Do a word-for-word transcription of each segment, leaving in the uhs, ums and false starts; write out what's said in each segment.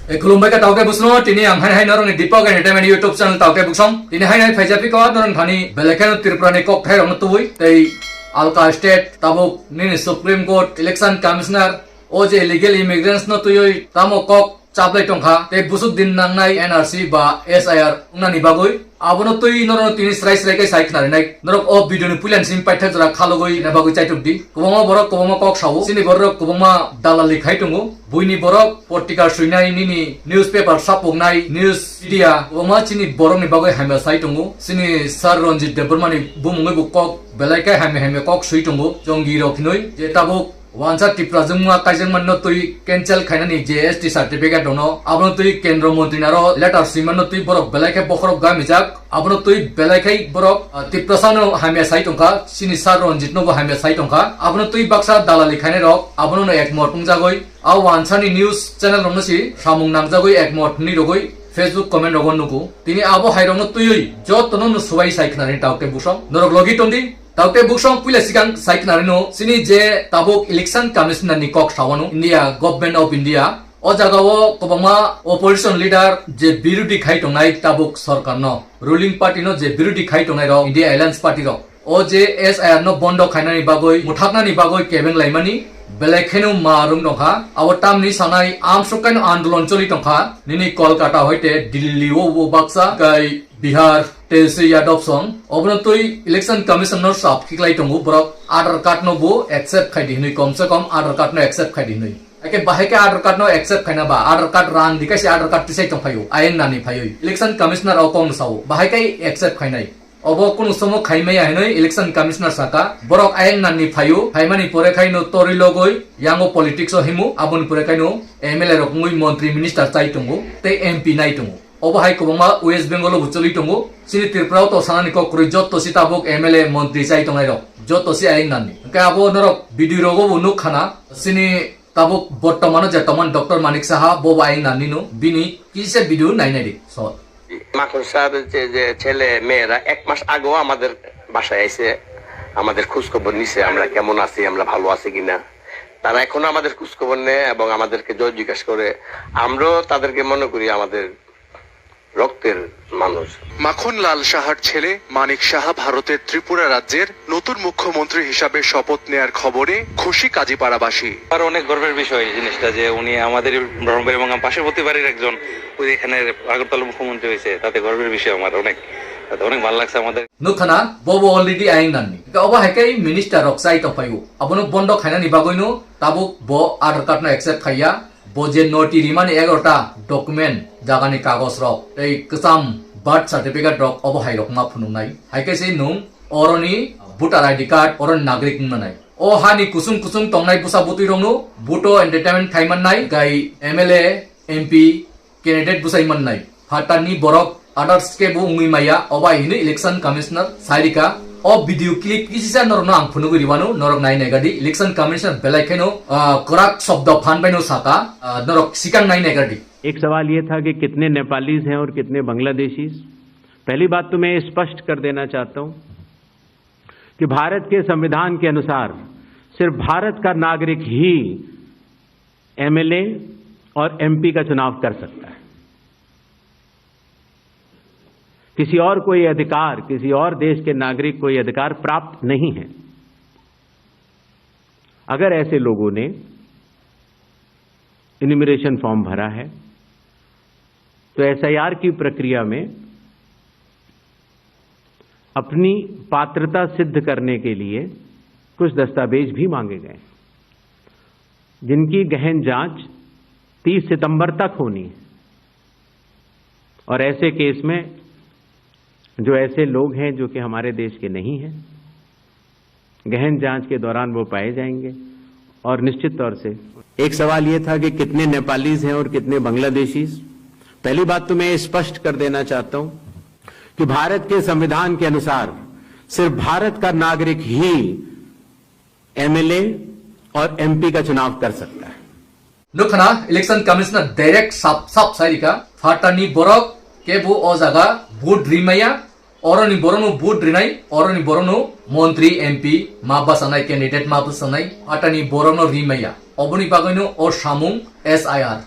Tei khulumbai kha taoke busno, tini ang hai hai norokni Deepak Entertainment YouTube channel taoke buksong. Tini hai hai phaijak phi ko norok thani belai kheno Tripura ni kok thai rokno tubui tei alka state tabuk nini Supreme Court election commissioner o je illegal immigrants no twiwi tamo kok chaplai tongkha tei busuk din nangnai N R C ba S I R wngnani bagwi. Abono twi norokno tini srai srai khe sai khnarinai. Norok o video ni puilan simi paithak jora khalogwi na bagwi chaitok di. Kwbangma borok kwbangma kok sao. Chini borok kwbangma dalali khai tongo. Buini borok potrika swinai, nini newspaper sapoknai, news media, kwbangma chini borokni bagwi hamya sai tongo. Chini Sir Ranjit Debbarma ni bumungwi bo kok belai khe hamya hamya kok swi tongo. Chongi rok hinwi je tabuk Wansa Tipra jwngma kaijakmani no twi cancel khainani je S T certificate rokno, abono twi Kendra Montri ni aro letter swimani no twi borok belai khe bokhorok gamijak, abono twi belai khe borok, ah, Tiprasa no hamya sai tongkha, chini Sir Ranjit no bo hamya sai tongkha, abono twi baksa dalali khainai rok, abono no ekmot wngjagwi, a Wansa ni news channel rokno si samung nangjagwi ekmot hwnwi rogwi Facebook comment rogo nugo. Tini abo hai rokno twiwi jotono no subai sai khnani taoke busong. Norok logi tongdi. Taote buksong puila sikang sai khna rino, chini je tabuk election commissioner ni kok sawano India, Government of India, o jaga o kwbangma opposition leader je birodhi khai tongnai tabuk sorkar no, ruling party no je birodhi khai tongnai rok, India Alliance Party rok, o je S I R no bondo khainani bagwi, muthaknani bagwi kebeng laimani belai kheno ma rung tongkha. Abo tamni sanai amsuk kaino andolon choli tongkha, nini Kolkata hoite Delhi o bo baksa kai Bihar, Tejoshwi Yadav song, obono twi Election Commission no sap khiklai tongo, borok Aadhaar card no bo accept khai di hinwi, kom se kom Aadhaar card no accept khai di hinwi. Haikhe bahai khe Aadhaar card no accept khaina ba, Aadhaar card rang di kaisa Aadhaar card tisai tong phaio, ayeng nani phaioi. Election Commissioner o kong sao, bahai khe accept khainai. Obo kunu somo khai maya hinwi Election Commissioner saka, borok ayeng nani phaio, phaimani pore khai no tori logoi, yango politics o himu, aboni pore khai no M L A rok wngwi montri minister chai tongo, tei M P nai tongo. Obo hai kwbangma West Bengal o bo choli tongo. Chini Tripura o to sanani kok kwrwi, jotto si tabuk M L A montri chai tongnai rok, jotto si ayeng nani. Hwnkhe abo norok video rogo bo nuk khana. Chini tabuk bortomano je tongmani Doctor Manik Saha, bo bo ayeng nani no. Bini kisa video nai nai di. So. মাখন স্যার যে যে ছেলে মেয়েরা এক মাস আগেও আমাদের বাসায় এসে আমাদের খোঁজ খবর নিছে, আমরা কেমন আছি, আমরা ভালো আছি কিনা। তারা এখনো আমাদের খোঁজ খবর নেয় এবং আমাদেরকে জয় জিজ্ঞাসা করে। আমরাও তাদেরকে মনে করি আমাদের রক্তের মানুষ। মাখনলাল সাহার ছেলে মানিক সাহা ভারতের ত্রিপুরা রাজ্যের নতুন মুখ্যমন্ত্রী হিসাবে শপথ নেয়ার খবরে খুশি কাজীপাড়াবাসী। আর অনেক গর্বের বিষয় এই জিনিসটা, যে উনি আমাদের ব্রাহ্মণবাড়িয়া এবং পার্শ্ববর্তী বাড়ির একজন, ওই এখানে আগরতলা মুখ্যমন্ত্রী হয়েছে, তাতে গর্বের বিষয় আমার অনেক, তাতে অনেক ভালো লাগছে আমাদের। Nukha na, bo bo already ayeng nani. Hwnkhe obo hai khe minister rok chai tong phaio. Abono bondo khainani bagwino tabuk bo Aadhaar card no accept khaiya. Bo je noti rimani egarota document, jagani kagoj rok, tei kwcham birth certificate rok obo hai rok ma phunuknai. Hai khe se nwng oroni voter I D card, oroni nagrik wngmanai. O hani kusung kusung tongnai bwsa bwtwi rokno vote o entertainment khai mannai, gai M L A, M P, candidate bwsai mannai. Phatarni borok others khe bo wngwi maya, obo hai hinwi election commissioner sai rikha. O video clip kisisa norokno ang phunugwi ribanu, norok nai naigardi. Election commissioner belai kheno, ah, kwrak shobdo phan baino saka, ah, norok sikang nai naigardi. एक सवाल ये था कि कितने नेपालीज हैं और कितने बांग्लादेशीज। पहली बात तो मैं ये स्पष्ट कर देना चाहता हूं कि भारत के संविधान के अनुसार सिर्फ भारत का नागरिक ही एमएलए और एमपी का चुनाव कर सकता है। किसी और को ये अधिकार, किसी और देश के नागरिक को ये अधिकार प्राप्त नहीं है। अगर ऐसे लोगों ने इन्यूमरेशन फॉर्म भरा है, तो एसआईआर की प्रक्रिया में अपनी पात्रता सिद्ध करने के लिए कुछ दस्तावेज भी मांगे गए, जिनकी गहन जांच तीस सितंबर तक होनी है। और ऐसे केस में जो ऐसे लोग हैं जो कि हमारे देश के नहीं हैं, गहन जांच के दौरान वो पाए जाएंगे। और निश्चित तौर से एक सवाल ये था कि कितने नेपालीज हैं और कितने बांग्लादेशीज। पहली बात तो मैं ये स्पष्ट कर देना चाहता हूं कि भारत के संविधान के अनुसार सिर्फ भारत का नागरिक ही एमएलए और एमपी का चुनाव कर सकता है। Nukha na, election commissioner direct sap sap sai rikha, phatarni borok kebo o jaga vote rimaya, oroni borokno vote rinai, oroni borokno montri, M P ma bwsanai, candidate ma bwsanai, phatarni borokno rimaya. Oboni bagwino o samung S I R.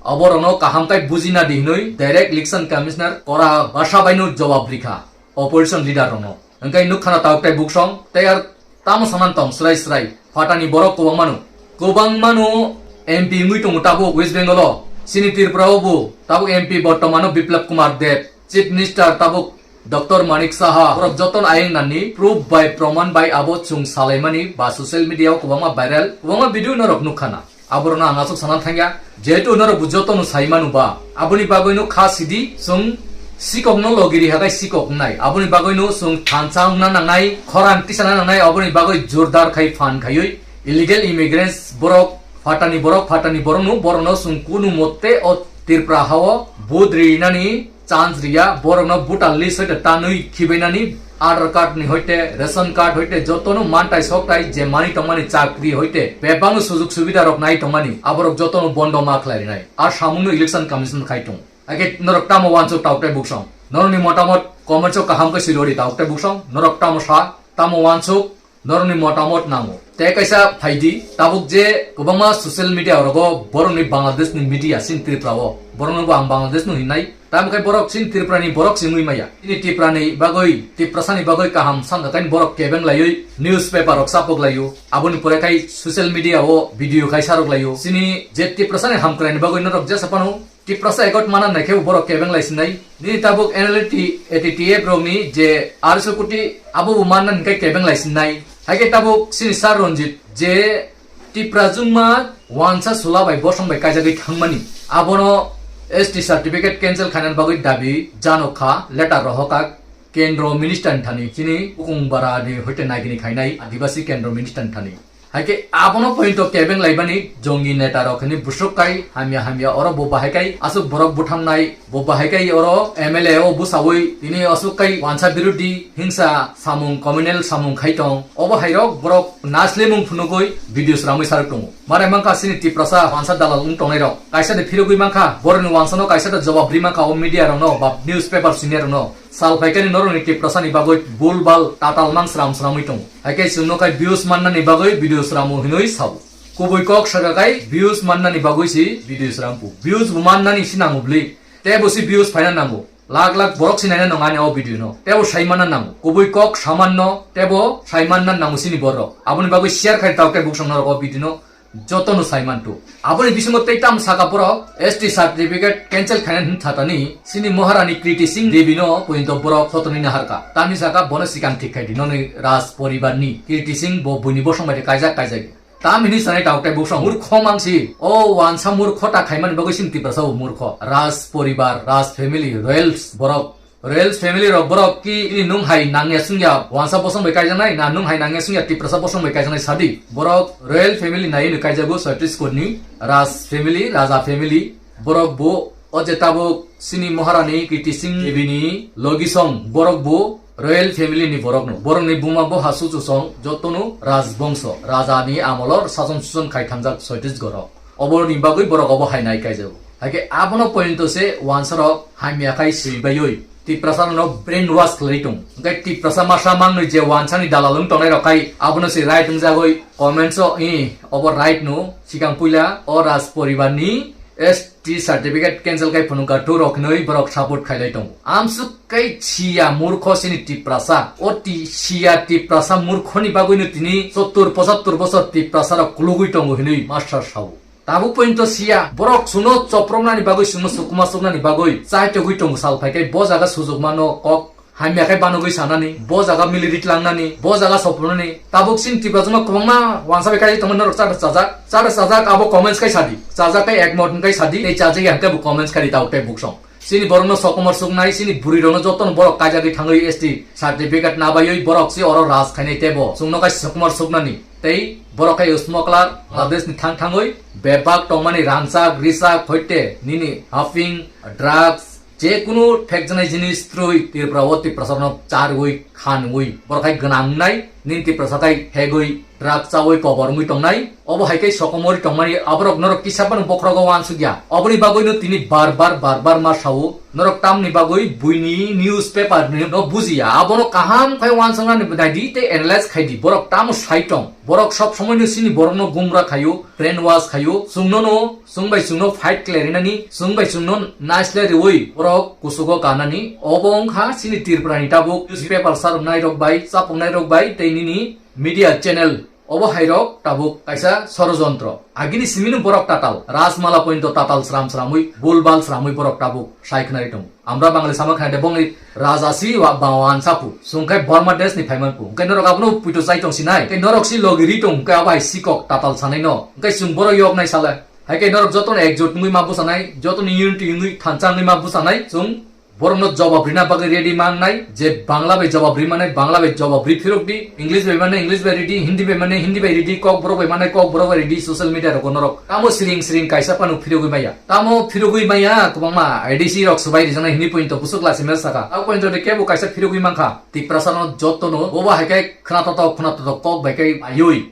Oborokno kaham khe bujina di hinwi direct election commissioner kora basa baino jawab rikha opposition leader rokno. Hwnkhe nukkhana tabuk tei buksong tei ar tamo sanan tong srai srai phatani borok kwbangmano. Kwbangmano M P wngwi tongo tabuk West Bengal o. Chini Tripura o bo tabuk M P bortomano Biplab Kumar Deb, Chief Minister tabuk Doctor Manik Saha, borok jotono ayang nani proof bai proman bai abo chwng salaimani ba social media o kwbangma viral, kwbangma video norok nukkhana. Aborokno ang aswk sana thangya, jehetu norok bo jotono sai manu ba, aboni bagwino kha sidi chwng sikokno logiri hagai sikok wngnai, aboni bagwino chwng thansa wngna nangnai, khorang tisana nangnai, aboni bagwi jordar khai phan khaiwi illegal immigrants borok, phatani borok, phatani borokno, borokno chwng kunu motte o Tripura hao vote rinani chance riya, borokno voter list hoite tanwi khibainani, Aadhaar card ni hoite, ration card hoite, jotono mantai soktai je mani tongmani chakri hoite, bebakno sujug subida rok nai tongmani, aborok jotono bondo ma khlai rinai. A samungno election commission khai tong. Age norok tamo wansuk tabuk tei buksong. Norokni motamot comments o kaham khe sirori tabuk tei buksong. Norok tamo sa, tamo wansuk, norokni motamot nango. Tei kaisa phaidi, tabuk je kwbangma social media rogo borokni Bangladesh ni media sin Tripura o. Borokno bo ang Bangladesh no hinai. Tamo khe borok sin Tripura ni borok singwi maya. Ini Tripura ni bagwi, Tiprasa ni bagwi kaham sangkha kain borok kebeng laiwi newspaper rok sapok laio. Aboni pore khai social media o video khai sarok laio. Sini je Tiprasa ni hamkrai ni bagwi norok jesa pano Tiprasa ekot mana naikhe borok kebeng lai sinai. Nini tabuk N L T, A T T F rokni je arso koti abo bo manna hinkhe kebeng lai sinai. Haikhe tabuk sini Sir Ranjit je Tipra jungma wansa sula bai bosong bai kaijagwi thangmani. Abono S T certificate cancel khainani bagwi dabi janokha letter rohokha Kendro Minister ni thani chini Ukung Bara ni hoite naigini khainai Adibasi Kendro Minister ni thani. Haikhe abono pointo kebeng laibani jongi neta rok hini busuk kai hamya hamya oro bo bahai kai asuk borok buthangnai bo bahai kai oro M L A o busawi tini asuk kai wansa birudi hingsa samung communal samung khai tong obo hairok borok naslimung phunugwi video sramwi sarok tongo. Mare mankha sini Tiprasa wansa dalal wng tongnai rok kaisa de phirogwi mankha borokni wansano kaisa de jawab ri mankha o media rokno ba newspaper senior rokno. Sal phaikani norokni Tiprasani bagwi bulbal tatal mang sram sramwi tongo. Haikhe chwngno khai views mannani bagwi video sramu hinwi sao. Kubui kok saka khai views mannani bagwi si video srampu. Views bo mannani si nango bwli. Tebo si views phaina nango. Lak lak borok si naina nangani o video no. Tebo sai manna nango. Kubui kok samanno tebo sai manna nango sini borok. Aboni bagwi share khai tao tei buksong norok o video no. Jotono sai mantu. Aboni bisingo tei tam saka borok S T certificate cancel khaina hin thatani sini Maharani Kriti Singh Devi no pointo borok sotoni naharka. Tamni saka bono sikang thik khai di noni Raj poribar ni Kriti Singh bo buini bosong bai kaijak kaijak. Tam hini sanai tao tei buksong murkho mangsi. O wansa murkho ta khaimani bagwi sini Tiprasa bo murkho. Raj poribar, Raj family, royals borok Royals family rok borok ki ini nung hai nangya sungya wansa bosong bai kaijaknai na nung hai nangya sungya Tiprasa bosong bai kaijaknai sadi. Borok royal family nai no kaijago Chhattisgarh ni Raj family, Raja family. Borok bo o je tabuk sini Maharani Kriti Singh Devi ni logi song borok bo royal family ni borok no. Borok ni buma bo ha suchu song jotono Raj bongso, Raja ni amolor sason suson khai thangjak Chhattisgarh o. Oboni bagwi borok obo hai nai kaijago. Haikhe abono pointo se wansarok hamya khai swi baiwi Tiprasa no brain wash khlai tong. Hwnkhe Tiprasa masa mangnwi je wansani dalal wng tongnai rok khai abono se right wngjagwi comments o i obo right no sikang puila o Raj poribar ni S T certificate cancel khai phunukha tu rok hinwi borok support khailai tongo. Amsuk kai siya murkho sini Tiprasa. O ti siya Tiprasa murkho ni bagwi no tini sottur pochattur bosor Tiprasa rok kulugwi tongo hinwi master sao. Tabuk pointo siya, borok chwngno chopropnani bagwi, chwngno sukuma suknani bagwi chaitogwi tongo sal phaikai, bo jaga sujukmano kok hamya khe banogwi sanani, bo jaga miliri tlangnani, bo jaga sopropnani. Tabuk chini Tiprajwkno kwbangma wansa bai kaijak tongmani norok chada chajak, chada chajak abo comments kai sadi, chajak kai ekmot hwnkhe sadi, tei chajak ya hwnkhe bo comments kai di tabuk tei buksong. Chini borokno sokomor suknai, chini bwrwirokno jotono borok kaijagwi thangwi S T certificate nabaiwi borok se oro raj khainai tebo chwngno kai sokomor suknani. Tei borok hai smuggler Bangladesh ni thang thangwi bebak tongmani rangchak, richak, hoite nini hafing, drugs, je kunu phekjaknai jinis twrwi Tripura o Tiprasa rokno charwi khanwi borok hai gwnang wngnai nini Tiprasa tai hegwi drug chawi kobor wngwi tongnai, obo hai khe sokomori tongmani aborok norok kisa phano bokhorogo uansukya. Oboni bagwino tini bar bar, bar bar ma sao, norok tamni bagwi buini newspaper ni no bujiya, abono kaham khai uansuknani naidi tei analyze khaidi, borok tamo sai tong. Borok sob somoino chini borokno gumra khaio, brainwash khaio, chwngnono, chwng bai chwngno fight khlai rinani, chwng bai chwngno naislai riwi borok kuchugo kanani. Obo wngkha chini Tripurani tabuk newspaper sarwknairok bai, chapuknairok bai tei nini media channel. Obo hairok tabuk kaisa sorojontro. Agini simino borok tatal, Rajmala pointo tatal sram sramwi, bulbal sramwi borok tabuk sai khnai tongo. Amra Bangali sama khnai de bongni raja si wa bawan sapu. Sungkai Burma desh ni phaiman pu. Kai norok abono puito sai tong sinai. Kai norok si logi ri tong, kai abai sikok tatal sanai no. Kai sung borok yok nai sale. Hai kai norok jotono ekjot wngwi ma bwsanai, jotono unity wngwi thansa wngwi ma bwsanai. Sung borokno jawab rina bagwi ready mangnai, je Bangla bai jawab ri manai, Bangla bai jawab ri phirok di, English bai manai, English bai ri di, Hindi bai manai, Hindi bai ri di, Kokborok bai manai, Kokborok bai ri di, social media rogo norok. Tamo siring siring kaisa phano phirogwi maya. Tamo phirogwi maya, kwbangma I D C rok swbai rijana hini pointo busuk lasi mel saka. Tamo pointo de kebo kaisa phirogwi mankha. Tiprasa no jotono, bobo hai kai khna toto, khna toto kok bai kai ayui.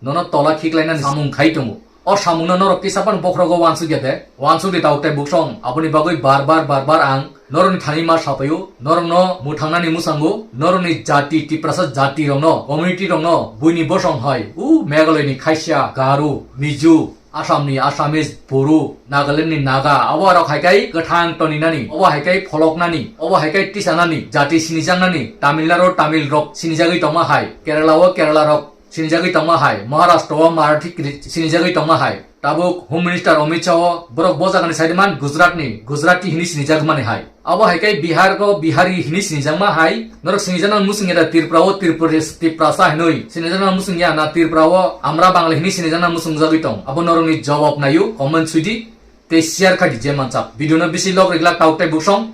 Nono tola khiklainani samung khai tongo. O samungno norok kisa phano bokhorogo uansukya de? Uansukdi tabuk tei buksong. Aboni bagwi bar bar, bar bar ang norokni thani ma sapaio. Norokno mwthangnani mwsango, norokni jati, Tiprasa jati rokno, community rokno, buini bosong hai, u Meghalaya ni Khasia, Garo, Mizo, Assam ni Assamese, Bodo, Nagaland ni Naga, abo aro hai kai kwthang toninani, obo hai kai pholoknani, obo hai kai tisanani, jati sinijaknani, Tamil Nadu Tamil rok sinijagwi tongma hai, Kerala o Kerala rok sinijagwi tongma hai, Maharashtra o Marathi kri-, sinijagwi tongma hai. Tabuk Home Minister Amit Shah o borok bo jagani saiman Gujarat ni Gujarati hini sinijak mani hai. Abo hai kai Bihar o Bihari hini sinijakma hai. Norok sinijakna musung ya da Tripura o Tripura, Tiprasa hinoi sinijakna musung ya na Tripura o Amra Bangali hini sinijakna musung jagwi tong. Abo norokni jawab nayo comment sudi tei share khai di je mansak. Video no bisi log reglak tau tei buksong.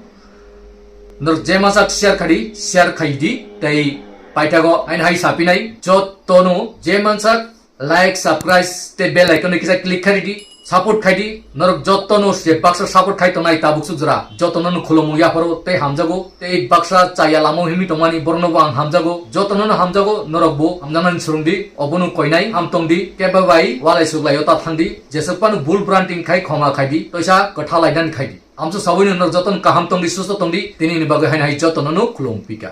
Norok je mansak share khai di, share khai di tei paithago ain hai sapinai jotono je mansak like, subscribe tei bell icon no kisa click khai di, support khai di. Norok jotono se baksa support khai tongnai tabuk suk jora. Jotono no khulumung yapharo tei hamjago. Tei baksa chaya lama himwi tongmani borokno bo ang hamjago. Jotono no hamjago, norok bo hamjaknani surung di. Obono koinai ham tong di, keba bai walai suklai o ta thang di. Jesok pano bul branting khai khoma khai di. Toisa kwtha lainani khai di. Amso sawino norok jotono kaham tong di, susto tong di. Tini ni bagwi haino hai jotono no khulum pika.